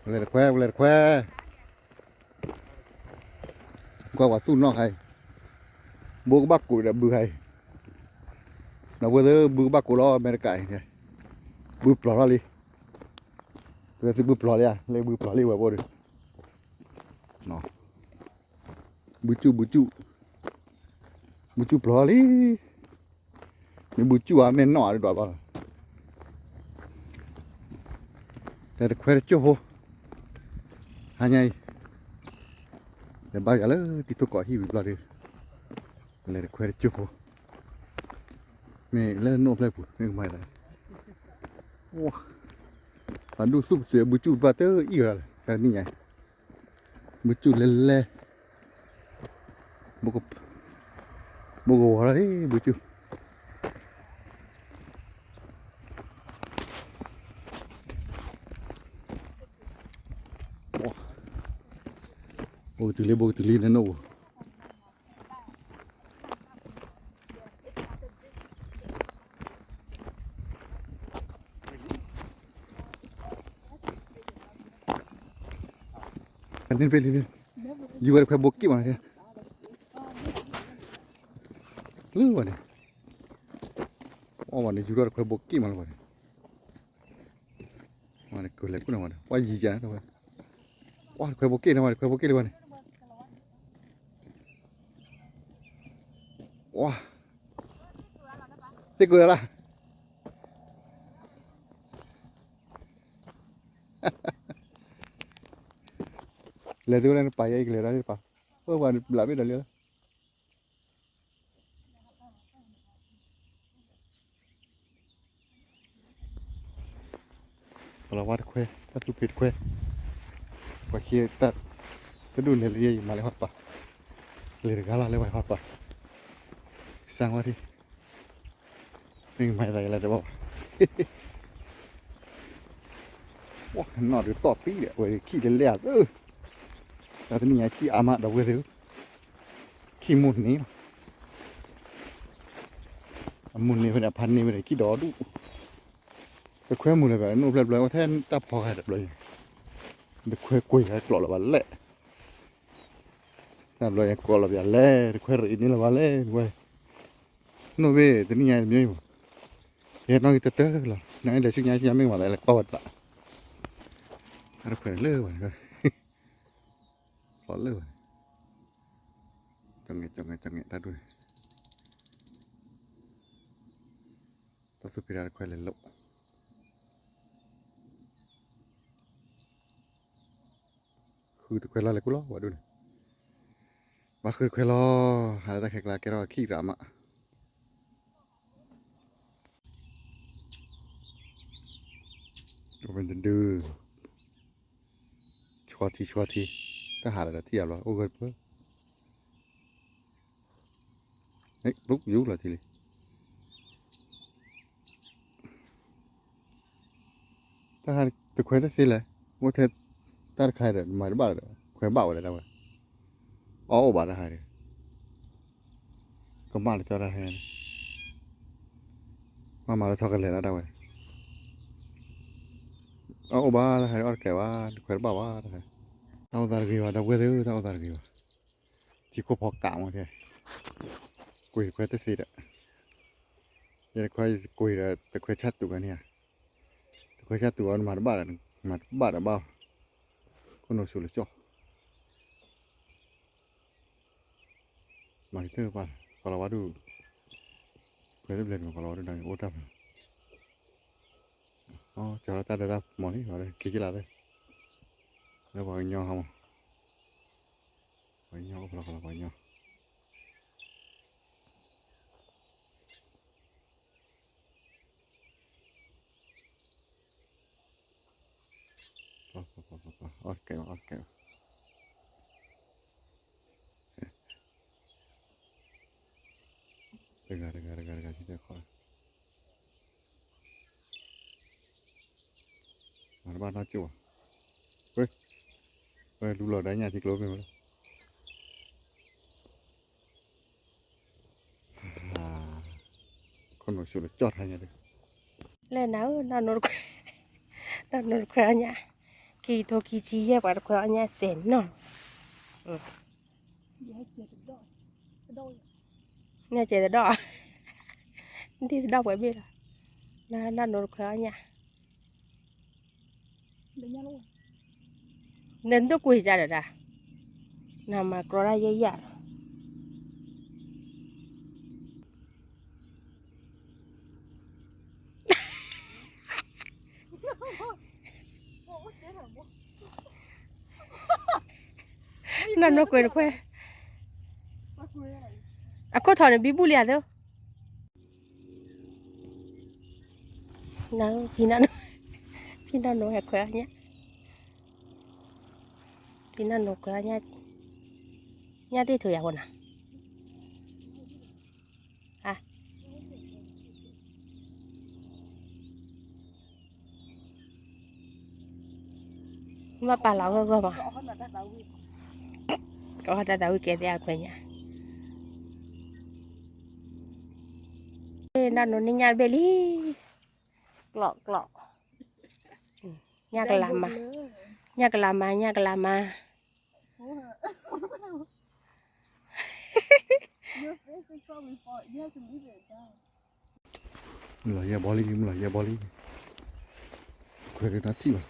လဲၤတခွဲ လဲၤတခွဲ, ကွၢ်ပှၤသူၣ်နီၣ်ခါအံၤ, ဘိကဘၣ်ကိးဒီးဘုခါအံၤ, ဒီပုၢ်ဝဲၢ်သ့ၣ်ဘုကဘၣ်ကိးလီၤ အမဲရကၤအံၤ, ဘုပျီၤထီၣ်လံ, သုဘုပျီၤလံဧါ, လၢဘုပျီၤလံဝဲဘိၣ်ဒီး, ဘုကၠူၣ် ဘုကၠူၣ်, ဘုကၠူၣ်ပျီၤလံ, မ့ၢ်ဘုကၠူၣ်ဧါ မ့ၢ်နီၣ်ဧါဒ်ဘၣ်လီၤ, လဲၤတခွဲတကၠိၢ်ဖိ, ဟါညါအံၤ, လဲၤဘါယွၤလၢတံၤထိၣ်ကီးဟံၣ်ဝံၤဘျီဒီး, လဲၤတခွဲတကၠိၢ်ဖိ, မ့ၢ်လၢနိၣ်ဖျဲၣ်ပူၤ မ့ၢ်ကမၤသး, ပှၤဒူၣ်သူၣ်ပသုးဘုကၠူၣ်တဖၣ်တအံၣ်ဝဲဒၣ်လၢ တနံၣ်ညါအံၤ ဘုကၠူၣ်လဲၤလဲၤ, ဘိကဝီၤလီၤလံ ဘုကၠူၣ်, ဘိကတုၤလံ ဘိကတုၤလံ နနိၣ်ပူၤ ဖဲန့ၣ်ဖဲလံ, ယူၤဝဲတခွဲဘိက့ၣ်မး, လၢဝဲန့ၣ်, အီၣ်ဝဲန့ၣ် ယူၤထီၣ်တခွဲဘိက့ၣ်မးလၢဝဲန့ၣ်, ဝဲန့ၣ်ကလဲၤကူၣ်နၤဝဲန့ၣ် ပှၤယံၤကနၤတဝဲ, ဝဲတခွဲဘိက့ၣ်နၤဝဲ တခွဲဘိက့ၣ်လၢဝဲန့ၣ်, ဝဲ, သ့ၣ်ကိးဒၣ်လၢ လဲၤသုဝဲလၢနပာ်ယဲအံၤကလဲၤဒၣ်လၢနပာ်, ပှၤဘျးဘ့ၣ်ဒီးလံလီၤ, ပလီၤဝါတခွဲ တၢ်သူၣ်ဖှံတခွဲ, ပှၤခံတၢ်, တဒူၣ်န့ၣ်လၢယမၤလၢဟီၣ်တပၤ, လဲၤတဂၤလီၤလၢပှၤဟီၣ်တပၤ, စၢ်ဝါထံ မ့ၢ်မၤသးယလဲၤတဘၣ်ဘၣ်, နီၢ်ဒုးတီၢ်တံၢ်ဒီး အဝဲခံတလဲအသၢ, တၢ်တနံၣ်ညါခံအါမးဒီပုၢ်ဝဲၢ်သ့ၣ်ဧၢ, ခံမူၢ်န့ၣ်လီၤ, အမူၢ်န့ၣ်ဖဲန့ၣ် အဖါန့ၢ်ဖဲန့ၣ် ခံဒီဒူၣ်, တခွဲမုာ်လၢၤဘၣ် နိၣ်ဖျဲၣ်ဘျီ အိၣ်ထဲတၢ်ဖီခါတဘျီ, တခွဲကွံာ်ဟဲကျိးလၢၤဘၣ်လဲၣ် တၢ်ဘျီယကိးလီၤပျးလဲၣ် တခွဲရ့န့ၢ်လၢၤဘၣ်လဲၣ် တဝဲ, နိၣ်ဘ့ၣ်တနံၣ်ညါတမံၤမး, ယဲနီၣ်ဂံၢ်တၢၢ်တၢၢ်လီၤ နလဲၤဆူညါဆူညါမ့ၢ်မၤသးလဲၤကွၢ်ဝဲတဘၣ်, တခွဲလၢဝဲန့ၣ်, ဖျိးလၢဝဲန့ၣ်, ကၠီငဲၤ ကၠီငဲၤ ကၠီငဲၤ တၢ်ဒိၣ်န့ၣ်, တၢ်သူၣ်ဖှံတၢ်တခွဲလဲၤလိာ် ဃုတခွဲလီၤလဲၤကူၣ်လီၤ ပှၤဒိၣ်န့ၣ်, ဘၣ်ဃုတခွဲလီၤ, ဟးလၢတၢ်ခဲကျါကဲထီၣ်ခံရးမး, အိၣ်မ့ၢ်တဒု, ဆီထံဆီထံ, တၢ်ဟးလၢဒီးထံၣ်အဘျီ အိၣ်ဂၢၢ်တပၢၢ် ယူၤလီၤထံလံ, တၢ်တခွဲတသ့လဲၣ်, အိၣ်ထဲတၢ်တခါဒီး မၤတဘၣ်ဒီး ခွဲဘၣ်ဝဲလၢတၢ်ဝဲ, အီၣ်အိၣ်ဘၣ်တၢ်ဟါဒီး ကမၣ်လၢကၠီတၢ်ဟဲန့ၣ်, မၤမၤလၢထီကလဲၤလၢတၢ်ဝဲ, အီၣ်အိၣ်ဘၣ်တၢ်ဟဲ အီၣ်တကဲဘၣ် တခွဲတဘၣ်ဘၣ်တၢ်ဟဲ, တၢ်အိၣ်သးတဂ့ၤဘၣ် ဒီပုၢ်ဝဲၢ်သ့ၣ်ဧၢ တၢ်အိၣ်သးတဂ့ၤဘၣ်, ထံခိၣ်ဖီကးမးထဲ, ကွံာ်တခွဲတသ့ဒီး, ယဲတခွဲကွံာ်ဒီး တခွဲဆၣ်တူာ်ဂၤန့ၣ်ဧါ, တခွဲဆၣ်တူာ်အီၤ နမၤတဘၣ်ဒီး မၤတဘၣ်ဒီးဘၣ်, ခိၣ်နူာ်ဆူးလၢကၠီၣ် မၤကတၢၢ်ပၢ်, ကီၤလၤဝါဒူၣ်, ခွဲးတဘျဲၣ်န့ၣ် ကီၤလၤဝါဒူၣ်ဒီးအိၣ်တၢ်ဖဲ, ကၠီၤလီၤတၢ်ဒၢတၢ်မီၤလံ က့ၤက့ၤလၢ်သ့ၣ်, လၢပှၤကညီဟးမီၤ, ပှၤကညီအိၣ်ဖျီကီၤလၤ ပှၤကညီ, အီၣ်တကဲဘၣ် အီၣ်တကဲဘၣ်, တဂၤတဂၤတဂၤတဂၤ မၤတဘၣ်နီၢ်ကၠိၣ်ဘၣ်, ဝဲလူလီၤဒၣ်ညၣ်ထံကျိမ့ၢ်ဝဲလီၤ, ခိၣ်နူာ်ဆူးလၢကၠီၣ်ထါညါ, လဲၤနၤဧၢ, တၢ်နိတခွဲအီၤညါ, က ခံထိခံဆံယဲၢ် ပှၤတခွဲအီၣ်ညၣ်စဲးနီၢ်, န့ၣ်စဲးတဒီၣ်, ဒ့ၣ်တဒီၣ်ပှဲၤဘ့ၣ်လီၤ, နနီၢ်တခွဲအီၣ်ညၣ်, နဒိၣ်ကွံာ်ကဒီးဒၣ်, နမၤကြီတၢ်ယဲၢ်ယဲၢ်လီၤ. နနီၢ်ကွံာ်တခွဲ, အခိၣ်ထီၣ်န့ၣ်ဘံဘူၣ်လံဧါသၢ, ဖံနီၢ်နီၢ်ဟဲခွဲအီၣ်ညၣ်, ဖံနီၢ်နီၢ်ခွဲအီၣ်ညၣ်, ညၣ်တ့ၢ်ထိးယၤဖိနၤ, မ့ၢ်ပာ်လီၤဂီၢ်ဂီၢ်မး, ကီၢ်တၢ်သးဝံၣ်ကဲသ့အခွဲညါ, နီၢ်နီၢ်န့ၣ်ညၣ်တဘ့ၣ်လံ, ကျီၣ်ကျီၣ်, ညၣ်ကလၤမၤ, ညၣ်ကလၤမၤ, ညၣ်ကလၤမၤ, မုၢ်လီၤယဲၢ်ဘီလံ, မုၢ်လီၤယဲၢ်ဘီလံ, ခွဲးဒုးနထံၣ်ဘၣ်,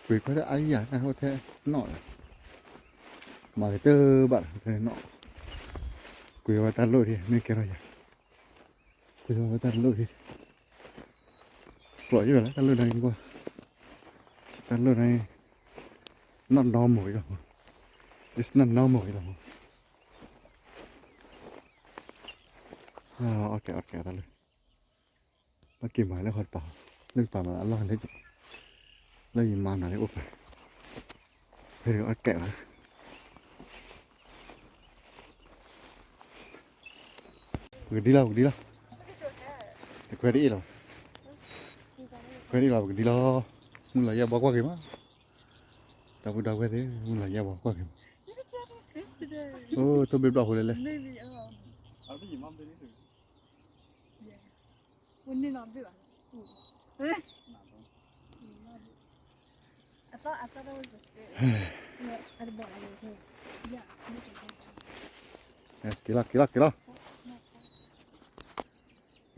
ကွံာ်ခွဲးဒၣ်အါယၤ တၢ်ဟိထဲနီၣ်လီၤ, မၤကတၢၢ်ဘၣ်လီၤ ထဲနီၣ်, ကွံာ်ဝဲတၢ်လိၣ်ဒံး မ့ၢ်ကဲထီၣ်ယၤ, ကွံာ်ဝဲတၢ်လိၣ်ဒံး, ကျိးယံၤဘၣ်လၢတၢ်လိၣ်န့ၣ်ကွၢ်, တၢ်လိၣ်န့ၣ် not normal အံၤလီၤ, it's not normal အံၤလီၤ, အီၣ်ကဲ အီၣ်ကဲ တၢ်လိၣ် ဘၣ်က့ၤမၤလၢဃီတပၤ, လၢတပၤမၤအလီၢ်လဲၣ်, လၢယမၤနၤလၢအိၣ်ပၤ, ဖဲအီၣ်ကဲဘၣ်, ပကဒံလီၤ ပကဒံလီၤ, တခွဲးတအ့ၣ်လီၤ, ခွဲးတအ့ၣ်လီၤ ပကဒံလီၤ, မုၢ်လီၤယဲၢ်ဘီကွၢ်က့ၤမး, ဒီပုၢ်ဒီဝဲၢ်သ့ၣ် မုၢ်လီၤယဲၢ်ဘီကွၢ်က့ၤမး, အိၣ် ထိၣ်ဘ့ၣ်ဘျီၣ်ဖိလဲၣ်လဲၣ် က့ၤလီၤ က့ၤလီၤ က့ၤ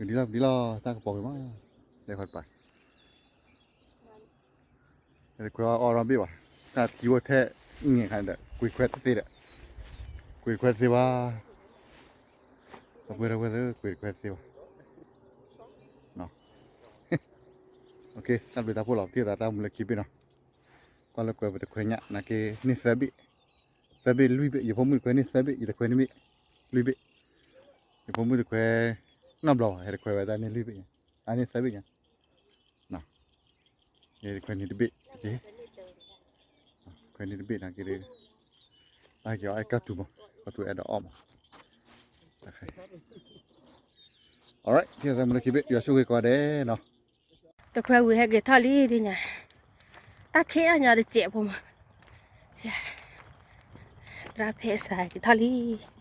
လီၤ, ဒ်လီၤဒ်လီၤ တၢ်ကပီၤက့ၤမး, လဲၤဃီတပၤ, တခွဲးအီၣ်ရီဘ့ၣ်ဘၣ်, တၢ်ထံအိၣ်ထဲအံၤန့ၣ်ဒီး ကွံာ်ခွဲးတသ့ဒီး, ကွံာ်ခွဲးတသ့ဘၣ်, ဒီပုၢ်ဒီဝဲၢ်သ့ၣ် ကွံာ်ခွဲးတသ့ဘၣ်, တၢ်ဘျုးတၢ်ဖှိၣ်လီၤ ပထံၣ်သးတၢ်မူလၢခံဘ့ၣ်နီၤ, ကွၢ်လၢကွဲးပတခွဲးညၣ် နာ်က့န့ၢ်သၢဘ့ၣ်, သၢဘ့ၣ်လွံၢ်ဘ့ၣ်, ယဖိမုၣ်တခွဲးန့ၢ်သၢဘ့ၣ် ယတခွဲးန့ၢ်ဘ့ၣ်, လွံၢ်ဘ့ၣ်, ယဖိမုၣ်တခွဲး, နီတဘျီဘၣ် ဟဲတခွဲးဝဲတၢ်န့ၢ်လွံၢ်ဘ့ၣ်, အန့ၢ်သၢဘ့ၣ်ညါ, ယတခွဲးန့ၢ်တဘ့ၣ်, ခွဲးန့ၢ်တဘ့ၣ်နာ်က့ဒီး, ဘၣ်က့ၤအီၣ်အဲၣ်ကၢ်တူာ်မး, ကၢ်တူာ်အဲၣ်ဒိးအီၣ်မး, alright ထံၣ်သးမူလၢခံဘ့ၣ် ယွၤဆိၣ်ဂ့ၤကိးဂၤဒဲးနီၤ တခွဲးဝံၤဟဲက့ၤထီၣ်လံဒ်ညါ, တၢ်ခံးအီၣ်ညီတစဲးဖိမး, သရၣ်ဖဲစးက့ၤထီၣ်လံ,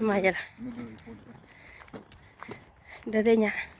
မၤယလီၤ, ဒီးသ့ၣ်ညါ